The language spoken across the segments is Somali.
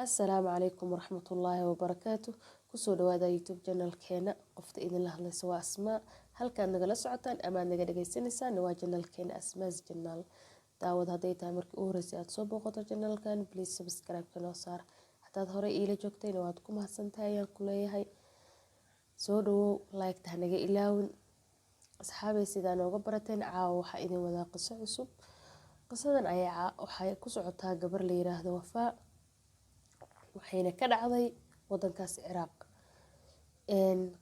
Assalaamu calaykum waraxmatullaahi wabarakaatu. Kusoo dhawaada YouTube channelkeena. Qofta idinla hadlaysa waa Asmaa. Halkaad nagala socotaan ama aad naga dhageysanaysaan waa channelkeena Asma's Channel. Daawad, hadday tahay markii u horreysay aad soo booqato channelkan, please subscribe ka noo saar. Haddaad horey iila joogtayna, waad ku mahadsantahay ayaan ku leeyahay. Soo dhawow, like ta naga ilaawin. Asxaabay, sidaa nooga barateen, caawa waxaa idin wadaa qiso cusub. Qisadan ayaa waxay ku socotaa gabar la yiraahdo Wafaa, waxayna ka dhacday wadankaas Ciraaq.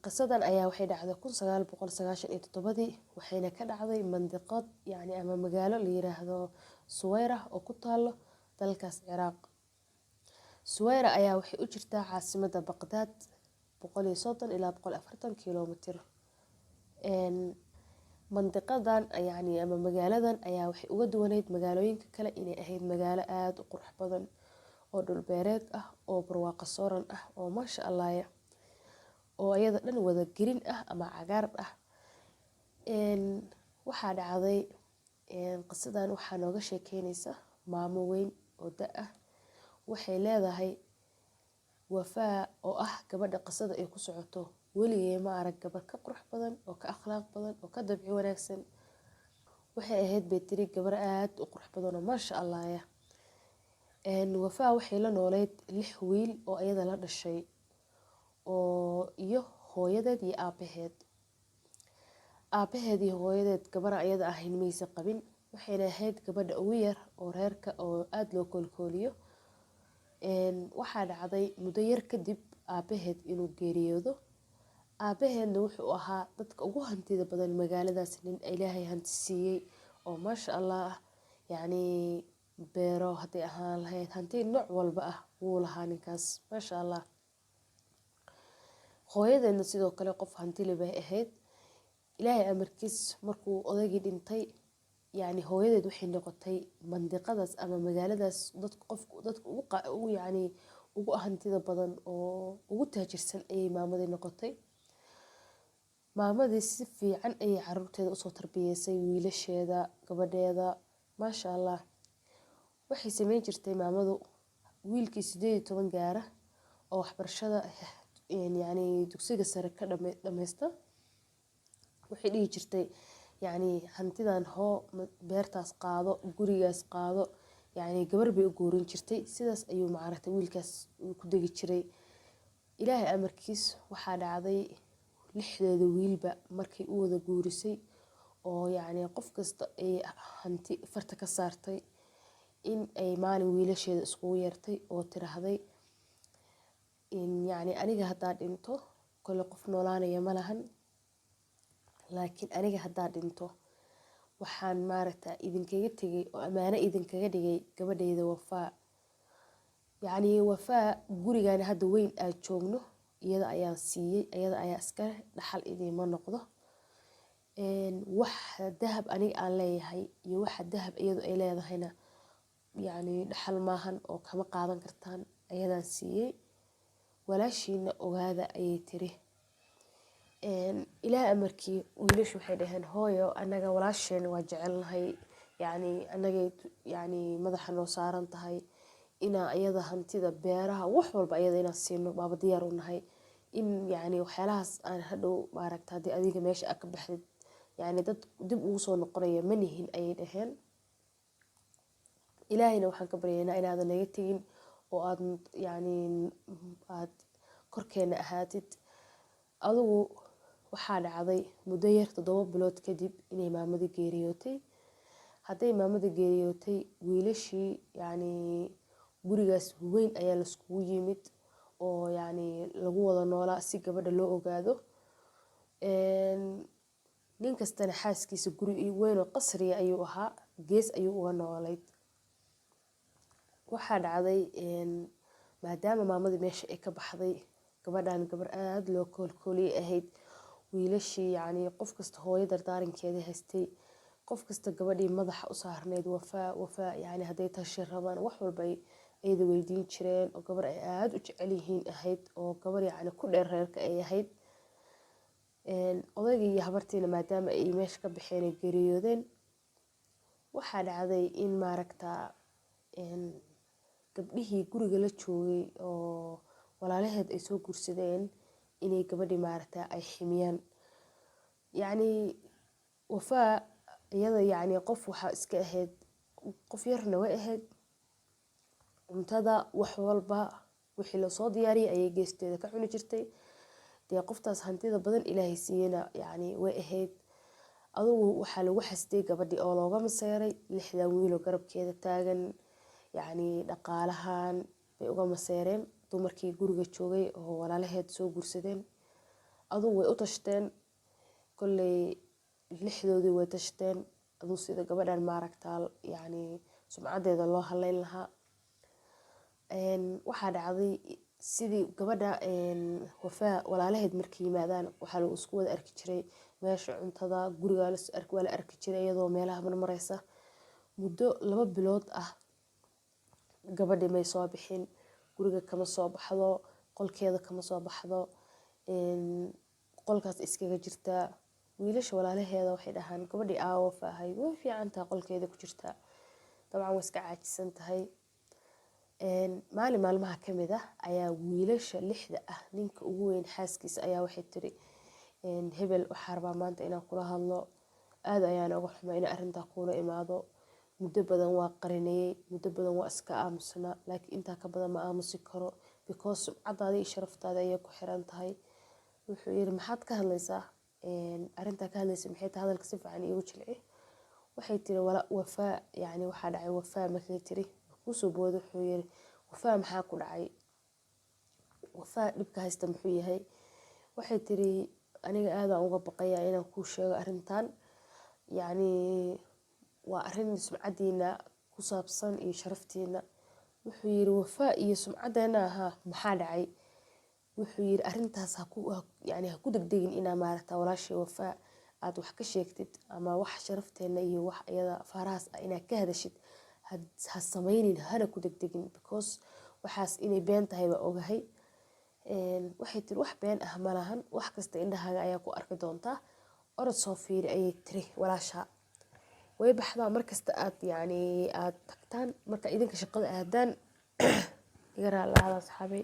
Qisadan ayaa waxay dhacday 1997-dii, waxayna ka dhacday mandiqad yani ama magaalo la yiraahdo Suweyra oo ku taalo dalkaas Ciraaq. Suweyra ayaa waxay u jirtaa caasimada Baqdaad 130 ilaa 140 kilomitir. Mandiqadan yani ama magaaladan ayaa waxay uga duwaneyd magaalooyinka kale inay ahayd magaalo aada u qurux badan oo dhul beereed ah oo barwaaqo sooran ah oo maasha Allah oo ayada dhan wada green ah ama cagaar ah. Waxaa dhacday, qisadan waxaa nooga sheekeyneysa maamo weyn oo da ah. Waxay leedahay Wafaa, oo ah gabadha qisada ay ku socoto, weligay ma arag gabar ka qurux badan oo ka akhlaaq badan oo ka dabci wanaagsan. Waxay ahayd, bay tiri, gabar aada u qurux badan oo maasha Allah. Wafaa waxay la nooleyd lix wiil oo ayada la dhashay oo iyo hooyadeed iyo aabaheed. Aabaheed iyo hooyadeed gabar ayada ahayn maysa qabin, waxayna ahayd gabadha ugu yar oo reerka oo aada loo koolkooliyo. Waxaa dhacday muddo yar kadib aabaheed inuu geeriyoodo. Aabaheedna wuxuu ahaa dadka ugu hantida badan magaaladaas, nin Ilaahay hanti siiyey oo maasha Allah ah, yacni beero hadday ahaan lahayd, hanti nooc walba ah wuu lahaa ninkaas, maasha Allah. Hooyadeedna sidoo kale qof hantile bay ahayd. Ilaahay amarkiis, markuu odaygii dhintay, yacni hooyadeed waxay noqotay mandiqadaas ama magaaladaas dadka qofku dadka ugu yacni ugu hantida badan oo ugu taajirsan ayay maamadii noqotay. Maamadii si fiican ayay caruurteeda usoo tarbiyeysay, wiilasheeda, gabadheeda, maasha Allah. Waxay sameyn jirtay maamadu, wiilkii 18 gaara oo waxbarashada yacni dugsiga sare ka dhameysta, waxay dhihi jirtay, yacni hantidan hoo, beertaas qaado, gurigaas qaado. Yacni gabar bay u guurin jirtay. Sidaas ayuu maaragtay wiilkaas ku degi jiray. Ilaahay amarkiis, waxaa dhacday lixdeeda wiilba markay u wada guurisay oo yacni qof kasta ay hanti farta ka saartay, in ay maalin wiilasheeda iskugu yeertay oo tiraahday in yacni aniga haddaa dhinto, kole qof noolaanaya ma lahan, laakiin aniga haddaa dhinto, waxaan maaragta idinkaga tegay oo ammaano idinkaga dhigay gabadhayda Wafaa. Yacni Wafaa gurigan hadda weyn aad joogno iyada ayaan siiyey, iyada ayaa iskale, dhaxal idiinma noqdo. Wax dahab aniga aan leeyahay iyo waxa dahab iyadu ay leedahayna, yacni dhaxal maahan oo kama qaadan kartaan, ayadaan siiyey. Walaashiina ogaada, ayay tiri. Ilaahay amarkii, wiilashu waxay dhaheen, "Hooyo, anaga walaasheen waa jecelnahay, yacni anagay yacni madaxa noo saaran tahay inaa iyada hantida, beeraha, wax walba iyada inaan siino baaba diyaar u nahay, in yacni waxyaalahaas aan hadhow maaragta haddii adiga meesha aad ka baxdid, yacni dad dib ugu soo noqonaya ma nihin," ayay dhaheen. "Ilaahayna waxaan ka baryaynaa inaadan naga tegin oo aad yacni aad korkeena ahaatid." Adigu waxaa dhacday muddo yar, 7 bilood kadib, inay maamadii geeriyootay. Hadday maamadii geeriyootay, wiilashii yacni gurigaas weyn ayaa laiskugu yimid oo yacni lagu wada noolaa si gabadha loo ogaado. Nin kastana xaaskiisa guri weyn oo qasriya ayuu ahaa, gees ayuu uga noolayd. Waxaa dhacday, maadaama maamadii meesha ay ka baxday, gabadhan gabar aada loo koolkooliyay ahayd. Wiilashii yacni qof kasta hooyo dardaarankeedii haystay, qof kasta gabadhii madaxa u saarneyd Wafaa. Wafaa yacni hadday tashi rabaan, wax walba ay ayada weydiin jireen, oo gabar ay aada u jecel yihiin ahayd, oo gabar yacni ku dheer reerka ay ahayd. Odaygii iyo habartiina maadaama ay meesha ka baxeen ay geeriyoodeen, waxaa dhacday in maaragta Gabdhihii guriga la joogay oo walaalaheed ay soo guursadeen inay gabadhii maaragta ay ximiyaan. Yacni Wafaa iyada yacni qof waxaa iska ahayd, qof yarna way ahayd. Cuntada wax walba wixii lasoo diyaariyay ayay geesteeda ka cuni jirtay. Dee qoftaas hantida badan Ilaahay siiyeyna yacni way ahayd. Adugu waxaa lagu xasday gabadhii oo looga maseeray 6dan wiiloo garabkeeda taagan. Yacni dhaqaalahan bay uga maseereen dumarkii guriga joogay oo walaalaheed soo guursadeen. Adugu way u tashteen, kolley 6doodii way tashteen. Aduu sida gabadhan maaragtaa yacni sumcadeeda loo haleyn lahaa. Waxaa dhacday sidii gabadha Wafaa walaalaheed markay yimaadaan, waxaa lagu isku wada arki jiray meesha cuntada guriga waa la arki jiray iyadoo meelaha marmareysa. Muddo 2 bilood ah gabadhii may soo bixin, guriga kama soo baxdo, qolkeeda kama soo baxdo, qolkaas iskaga jirtaa. Wiilasha walaalaheeda waxay dhahaan, "Gabadhii aa Wafa ahayd way fiican tahay, qolkeeda ku jirtaa." Dabcan way iska caajisan tahay. Maalin maalmaha ka mid ah ayaa wiilasha 6da ah ninka ugu weyn xaaskiisa ayaa waxay tiri, "Hebel, waxaa rabaa maanta inaan kula hadlo. Aad ayaan uga xumay inaan arrintaa kuula imaado. Muddo badan waa qarinayay, muddo badan waa iska aamusnaa, laakiin intaa ka badan ma aamusi karo, because sumcadaada iyo sharaftaada ayay ku xiran tahay." Wuxuu yiri, "Maxaad ka hadlaysaa? Arrintaa ka hadlaysa maxay tahay? Hadalka si fiican iigu jilci." Waxay tiri, "Wafaa." Yacni waxaa dhacay Wafaa markay tiri, kusoo booday, wuxuu yiri, "Wafaa maxaa ku dhacay? Wafaa dhibka haysta muxuu yahay?" Waxay tiri, "Aniga aadaan uga baqayaa inaan kuu sheego arrintan. Yacni waa arrin sumcadiina ku saabsan iyo sharaftiina." Wuxuu yiri, "Wafaa iyo sumcadeena ahaa, maxaa dhacay?" Wuxuu yiri, "Arrintaas haku yani ha ku degdegin inaa maaragta walaashay Wafaa aad wax ka sheegtid ama wax sharafteena iyo wax iyada faarahaas ah inaad ka hadashid ha sameynin, hana ku degdegin, because waxaas inay been tahay baa ogahay." Waxay tiri, "Wax been ah malahan, wax kasta indhahaaga ayaa ku arki doontaa. Orod soo fiiri," ayay tiri walaasha. Way baxdaa markasta aad yacni aad tagtaan, marka idinka shaqada aadaan. Iga raali ahaada asxaabay,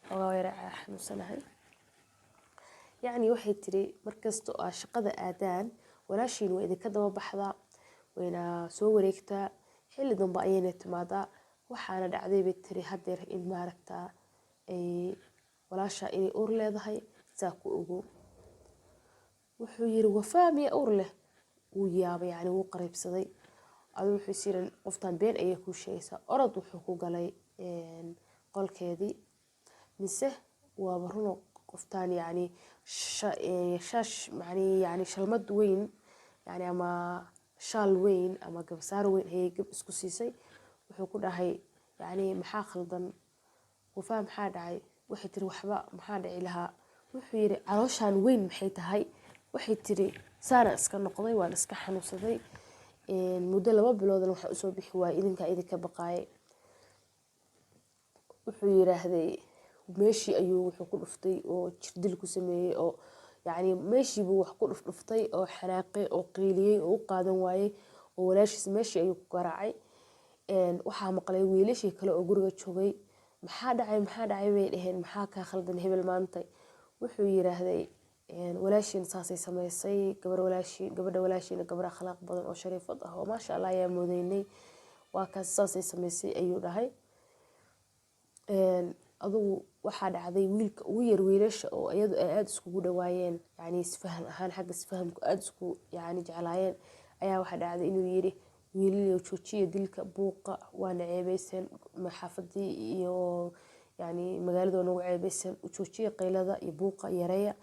xoogaa yara xanuunsanahay. Yacni waxay tiri, markasta oo aad shaqada aadaan, walaashiin waa idinka daba baxdaa, wayna soo wareegtaa, xilli dambe ayayna timaadaa. Waxaana dhacday, bay tiri, hadeer in maaragtaa ay walaasha inay uur leedahay, saa ku ogow. Wuxuu yiri, "Wafaa miya uur leh?" Wuu yaabay, yacni wuu qariibsaday. Adu wuxuu is yiri, qoftan been ayay kuu sheegaysaa. Orod wuxuu ku galay qolkeedii, mise waaba runo. Qoftan yacni shaash yani shalmad weyn yani ama shaal weyn ama garbasaar weyn ayay gab isku siisay. Wuxuu ku dhahay, yacni, "Maxaa khaldan Wafaa? Maxaa dhacay?" Waxay tiri, "Waxba, maxaa dhici lahaa?" Wuxuu yiri, "Calooshaan weyn maxay tahay?" Waxay tiri, "Saana iska noqday, waan iska xanuunsaday muddo 2 biloodna, waxaan usoo bixi waayay idinkaa idinka baqaayay." Wuxuu yiraahday, meeshii ayuu wuxuu ku dhuftay oo jirdil ku sameeyey, oo yacni meeshiibuu wax ku dhufdhuftay oo xanaaqay oo qiiliyey oo u qaadan waayey, oo walaashiis meeshii ayuu ku garaacay. Waxaa maqlay wiilashii kale oo guriga joogay. "Maxaa dhacay? Maxaa dhacay?" bay dhaheen. "Maxaa kaa khaldan hebel maanta?" Wuxuu yiraahday, "Walaashiin saasay samaysay. Gabar walaashiin, gabadha walaashiina, gabar akhlaaq badan oo shariifad ah oo maasha Allah ayaa moodeynay, waa kaas saasay samaysay," ayuu dhahay. Adugu waxaa dhacday wiilka ugu yar wiilasha oo iyadu ay aada iskugu dhawaayeen, yani isfaham ahaan, xagga isfahamku aada isku yani jeclaayeen, ayaa waxaa dhacday inuu yiri, "Wiilal, joojiya dilka, buuqa, waana ceebeyseen, xaafadii iyo yani magaalada waa nagu ceebeyseen. Joojiya qaylada iyo buuqa, yareeya.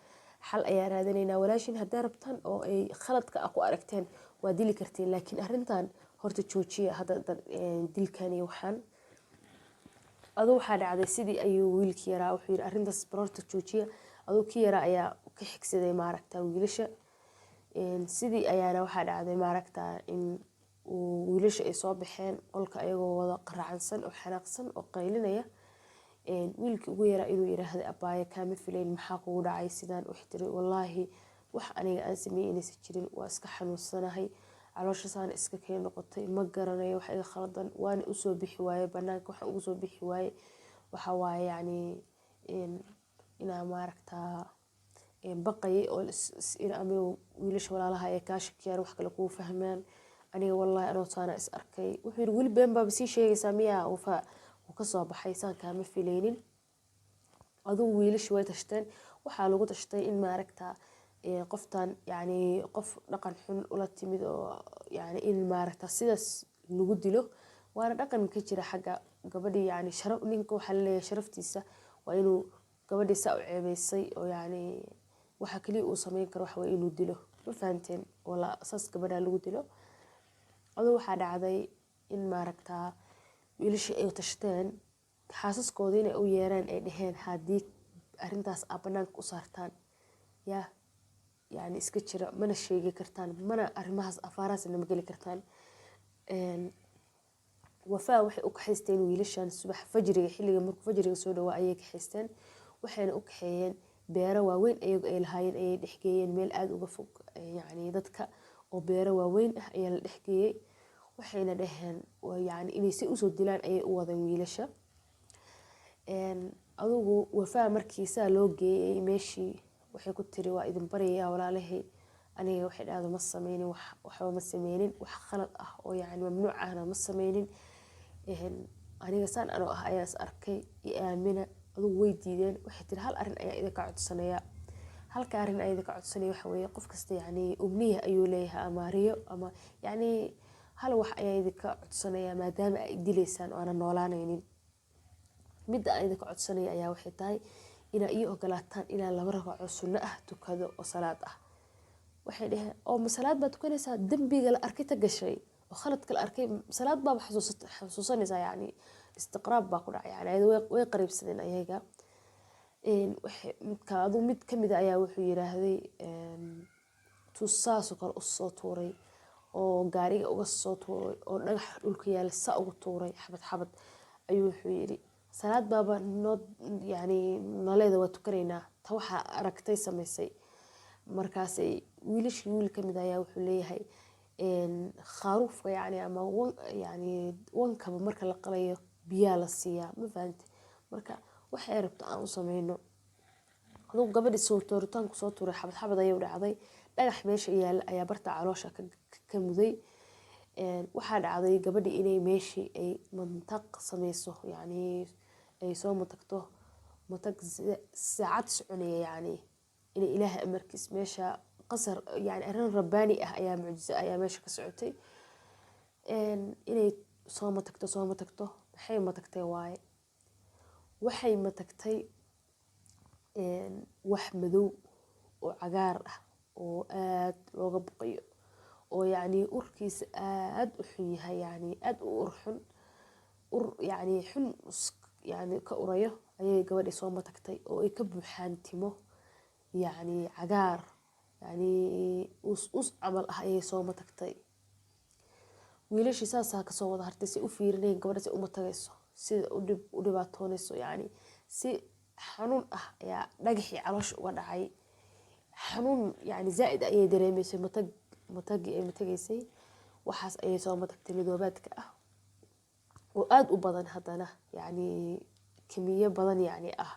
Xal ayaa raadinaynaa. Walaashin haddaa rabtaan oo ay khaladka ah ku aragteen, waa dili kartiin, laakiin arrintan horta joojiya hadda dilkan iyo waxaan." Aduu waxaa dhacday sidii ayuu wiilkii yaraa wuxuu yiri, "Arrintaas barorta joojiya." Aduu kii yaraa ayaa ka xigsaday maaragta wiilasha. Sidii ayaana waxaa dhacday maaragta in uu wiilasha ay soo baxeen qolka ayagoo wada qaracansan oo xanaaqsan oo qaylinaya. Wiilkii ugu yaraa inuu yiraahday, "Abaayo, kaama filayn, maxaa kugu dhacay sidaan?" Waxay tiri, "Wallaahi wax aniga aan sameeyey inaysan jirin, waa iska xanuunsanahay." Caloosha saana iska keen noqotay, ma garanayo wax iga khaladan, waana usoo bixi waaye banaanka. Waxaan ugu soo bixi waaye waxa waaye, yacni, inaa maaragtaa baqayay oo ama wiilasha walaalaha ay kaa shakiyaan, wax kale kuu fahmaan. Aniga wallahi anoo saana is arkay. Wuxuu yidhi, "Weli been baaba sii sheegaysaa miyaa?" Wafaa wuu kasoo baxay, saan kaama filaynin adugu. Wiilasha way tashteen. Waxaa lagu tashtay in maaragta qoftan, yacni, qof dhaqan xun ula timid oo, yacni, in maaragta sidaas lagu dilo. Waana dhaqan ka jira xagga gabadhii, yacni, sharaf. Ninka waxaa laleeyahay sharaftiisa waa inuu gabadhii saa u ceebeysay oo, yacni, waxa kaliya uu sameyn karo waxa waye inuu dilo. Ma fahanteen? Wala saas gabadha lagu dilo. Adugu waxaa dhacday in maaragtaa wiilashii ay tashteen, xaasaskoodii inay u yeereen, ay dhaheen, "Haddii arrintaas aa banaanka u saartaan, yaa, yacni, iska jira, mana sheegi kartaan, mana arrimahaas afaarahaas nama geli kartaan." Wafaa waxay u kaxaysteen wiilashan subax fajriga, xilliga markuu fajriga soo dhawaa ayay kaxaysteen. Waxayna u kaxeeyeen beero waaweyn ayagu ay lahaayeen ayay dhexgeeyeen, meel aada uga fog, yacni, dadka, oo beero waaweyn ah ayaa la dhexgeeyey. Waxayna dhaheen, yacni, inay si usoo dilaan ayay u wadeen wiilasha. Adugu Wafaa markii saa loo geeyey meeshii, waxay ku tiri, "Waa idin baryayaa, walaalahay, aniga," waxay dhahdo, "ma sameynin waxba, ma sameynin wax khalad ah oo, yacni, mamnuuc ahna ma sameynin. Aniga saan anoo ah ayaa is arkay, i aamina." Adugu way diideen. Waxay tiri, "Hal arrin ayaa idinka codsanaya. Halka arrin ayaa idinka codsanaya waxa weeye, qof kasta, yacni, umniya ayuu leeyahay ama riyo ama, yacni, hal wax ayaa idinka codsanaya. Maadaama ay dilaysaan oo aanan noolaanaynin, midda aan idinka codsanaya ayaa waxay tahay inaa ii ogolaataan inaan 2 ragco sunno ah tukado oo salaad ah." Waxay dhaheen, "Oo ma salaad baa tukanaysaa? Dembiga la arkay ta gashay oo khaladka la arkay, salaad baaba xasuusanaysaa?" Yacni, istiqraab baa ku dhacay, yani ayada way qariibsadeen ayaga. Midka aduu mid kamid a ayaa wuxuu yiraahday, tuu saasoo kale usoo tuuray oo gaariga uga soo tuuray oo dhagax dhulka yaala saa ugu tuuray, xabad xabad ayuu, wuxuu yiri, "Salaad baaba noo, yacni, naleeda waa tukanaynaa ta waxaa aragtay samaysay?" Markaasay wiilashii, wiil kamid ayaa wuxuu leeyahay, khaaruufka, yacni, ama wan, yacni, wankaba marka la qalayo biyaa la siiyaa, ma fahante? Marka waxay rabto aan u sameyno." Adugu gabadhii soo tuuritaanku soo tuuray, xabad xabad ayay u dhacday. Dhagax meesha yaala ayaa barta caloosha ka muday. Waxaa dhacday gabadhii inay meeshii ay mantaq sameyso, yacni, ay soo matagto, matag saacad soconaya, yacni, inay Ilaahay amarkiis meesha qasar, yacni, arrin rabbaani ah ayaa, mucjiso ayaa meesha ka socotay, inay soo matagto, soo matagto. Maxay matagtay waaye? Waxay matagtay wax madow oo cagaar ah oo aad looga baqayo oo, yacni, urkiisa aad u xun yahay, yacni, aad u ur xun, ur, yacni, xun, yacni, ka urayo ayay gabadhii soo matagtay, oo ay ka buuxaan timo, yacni, cagaar, yacni, us us camal ah ayay soo matagtay. Wiilashii saasaa kasoo wada hartay, si u fiirinayeen gabadha si uma tagayso, sida u dhibaatoonayso, yacni, si xanuun ah ayaa dhagaxii caloosha uga dhacay. Xanuun, yacni, zaaid ayay dareemeysay. Matag matagii ay matagaysay, waxaas ayay soo matagtay madoobaadka ah oo aada u badan, haddana, yacni, kimiyo badan, yacni, ah.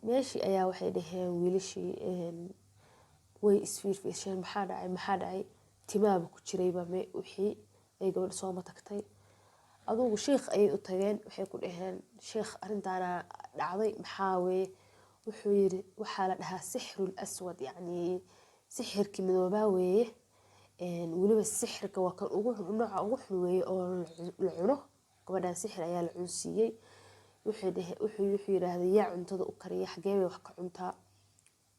Meeshii ayaa waxay dhaheen wiilashii, way isfiirfiirsheen, "Maxaa dhacay? Maxaa dhacay?" Timaaba ku jirayba wixii ay gabadha soo matagtay. Adugu sheikh ayay u tageen. Waxay ku dhaheen, "Sheikh, arrintaana dhacday, maxaa weeye?" Wuxuu yiri, "Waxaa la dhahaa sixrul aswad, yacni, sixirkii madoobaa weeye. Weliba sixirka waa kan ugu nooca ugu xun weeye oo la cuno. Gabadhan sixir ayaa la cunsiiyey." Wuxuu yiraahday, "Yaa cuntada u kariya? Xagee bay wax ka cuntaa?"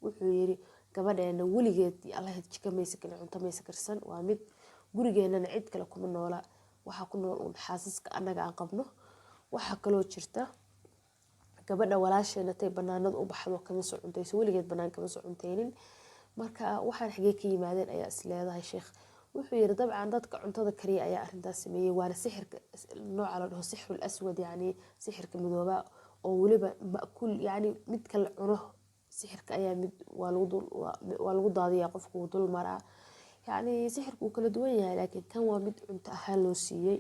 Wuxuu yiri, "Gabadheena weligeed iyo Allaheed jiko maysa gelin, cunto maysa karsan, waa mid. Gurigeenana cid kale kuma noola, waxaa ku nool uun xaasaska annaga aan qabno. Waxaa kaloo jirta, gabadha walaasheena tay banaanada u baxdo kama soo cuntayso, weligeed banaan kama soo cuntaynin. Marka waxaan xagee ka yimaadeen ayaa is leedahay, sheekh?" Wuxuu yiri, "Dabcan dadka cuntada kariya ayaa arrintaas sameeyey, waana sixirka nooca la dhaho sixrul aswad, yacni, sixirka madooba oo weliba ma'kuul, yacni, midka la cuno. Sixirka ayaa mid waa lagu dul, waa lagu daadiyaa, qofku wuu dul maraa." Yacni sixirku wuu kala duwan yahay, laakiin kan waa mid cunto ahaan loo siiyey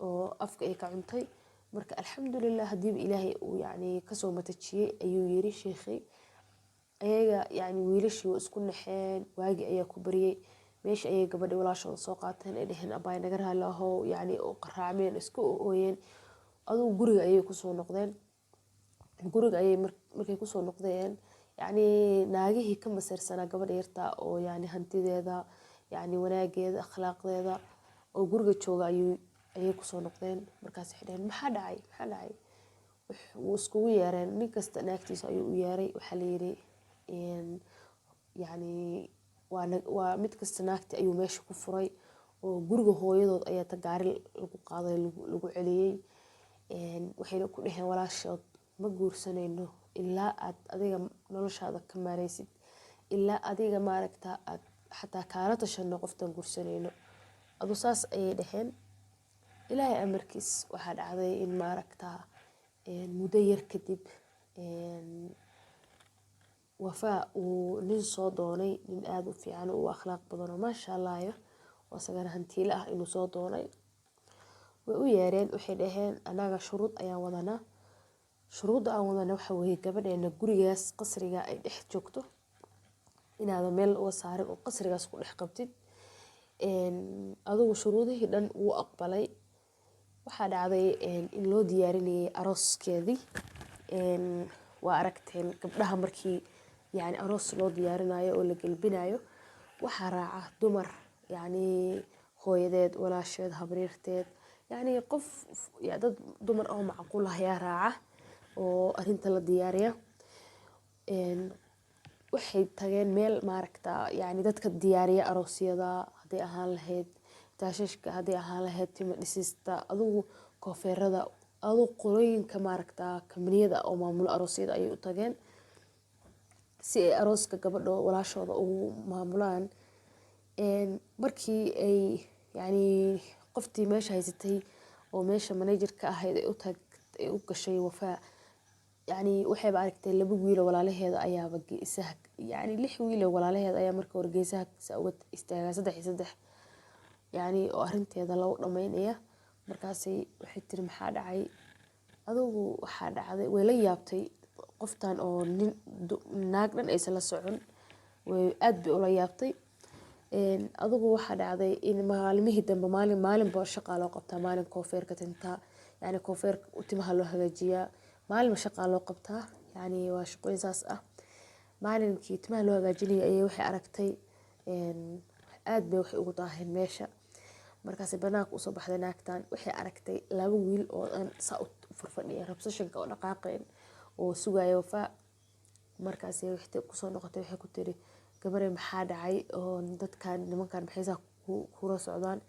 oo afka ay ka cuntay. Marka alxamdulilah hadiiba Ilaahay uu yacni kasoo matajiyey, ayuu yiri sheekhi. Ayaga yacni wiilashii waa isku naxeen. Waagii ayaa ku baryay, meesha ayay gabadhi walaashooda soo qaateen, ay dheheen, "Abaay, naga raali ahow," yacni oo qaraacmeen, isku ooyeen. Adugu guriga ayay kusoo noqdeen. Guriga ayay markay kusoo noqdeen, yacni naagihii ka maseersanaa gabadha yarta oo yacni hantideeda, yacni wanaageeda, akhlaaqdeeda oo guriga jooga ayay kusoo noqdeen. Markaas waxay dheheen, "Maxaa dhacay? Maxaa dhacay?" Wuu iskugu yeereen, nin kasta naagtiisa ayuu u yeeray. Waxaa la yiri, yacni waa mid kasta naagti ayuu meesha ku furay, oo guriga hooyadood ayaa ta gaari lagu qaaday, lagu celiyey. Waxayna ku dheheen walaashood, "Ma guursanayno ilaa aad adiga noloshaada ka maareysid, ilaa adiga maaragta aad xataa kaala tashano qoftan guursanayno." Adu saas ayay dheheen. Ilaahay amarkiis, waxaa dhacday in maaragta muddo yar kadib Wafaa uu nin soo doonay, nin aada u fiican oo akhlaaq badan oo maasha Allah oo isagana hantiile ah inuu soo doonay. Way u yeereen, waxay dhaheen, "Anaga shuruud ayaan wadanaa. Shuruudda aan wadana waxa weeye gabadheena gurigaas qasriga ay dhex joogto inaadan meel uga saarin oo qasrigaas ku dhex qabtid." Adigu shuruudihii dhan wuu aqbalay. Waxaa dhacday in loo diyaarinayay arooskeedii. Waa aragteen gabdhaha markii yacni aroos loo diyaarinayo oo la gelbinayo, waxaa raaca dumar, yacni hooyadeed, walaasheed, habaryarteed, yacni qof dad dumar oo macquul ah ayaa raaca oo arrinta la diyaariya. Waxay tageen meel maaragta yacni dadka diyaariya aroosyada, hadday ahaan lahayd taashashka, hadday ahaan lahayd timo dhisista, adugu koofeerada, adugu qolooyinka maaragta kambaniyada oo maamulo aroosyada ayay u tageen si ay arooska gabadha walaashooda ugu maamulaan. Markii ay yacni qoftii meesha haysatay oo meesha manager ka ahayd ay u tag ay u gashay Wafaa, yacni waxayba aragtay laba wiil oo walaalaheeda ayaaba geesaha, yacni lix wiil oo walaalaheeda ayaa marka hore geesaha saa uga istaagaa, saddex iyo saddex, yacni oo arrinteeda lagu dhameynaya. Markaasay waxay tiri, "Maxaa dhacay?" Adugu waxaa dhacday, way la yaabtay qoftan oo nin naag dhan aysan la socon. Way aad bay ula yaabtay. Adugu waxaa dhacday in maalmihii dambe maalin maalinba shaqaa loo qabtaa. Maalin koofeerka tinta, yacni koofeerka timaha loo hagaajiyaa, maalinba shaqaa loo qabtaa, yacni waa shaqooyin saas ah. Maalinkii timaha loo hagaajinayay ayay waxay aragtay aad bay waxay ugu daaheen meesha. Markaasay banaanka usoo baxday naagtan, waxay aragtay laba wiil oo aan saa u farfadhiya receptionka oo dhaqaaqeen oo sugaya Wafaa. Markaasay waxay kusoo noqotay, waxay ku tiri, "Gabarey, maxaa dhacay oo dadkan nimankan maxay saa kula socdaan?"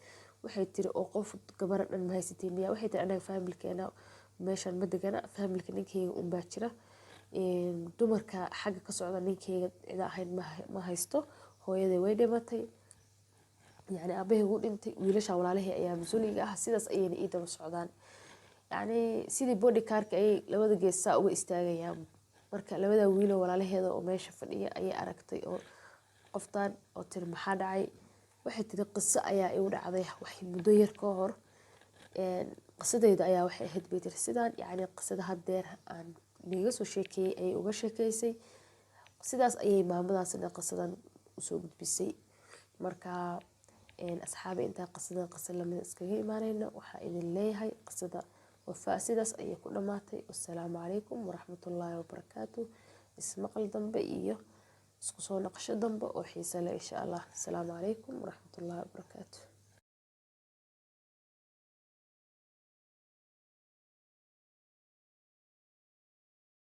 Waxay tiri, "Oo qof gabara dhan ma haysatiin miya?" Waxay tiri, "Anaga familkeena meeshan ma degana, familka ninkeyga unbaa jira. Dumarka xagga ka socda ninkeyga cida ahayn ma haysto. Hooyaday way dhimatay, yacni aabahay wuu dhintay, wiilasha walaalahey ayaa mas-uuliga ah, sidaas ayayna ii daba socdaan, yacni sidii bodyguardka ayay labada gees saa uga istaagayaan." Marka labada wiiloo walaalaheeda oo meesha fadhiya ayay aragtay oo qoftan oo tiri, "Maxaa dhacay?" Waxay tiri, "Qiso ayaa igu dhacday wax muddo yar ka hor. Qisadeyda ayaa waxay ahayd," bay tiri, "sidaan." Yacni qisada haddeer aan niiga soo sheekeeyey ayay uga sheekeysay. Sidaas ayay maamadaasna qisadan usoo gudbisay. Marka asxaabi, intaa qisadan qisa lamid iskaga imaaneyno, waxaa idin leeyahay qisada Wafaa sidaas ayay ku dhamaatay. Wassalaamu calaykum waraxmatullaahi wabarakaatu. Ismaqal dambe iyo isku soo noqosho dambe oo xiise leh, insha Allah. Asalaamu calaykum waraxmatullaahi wabarakaatu.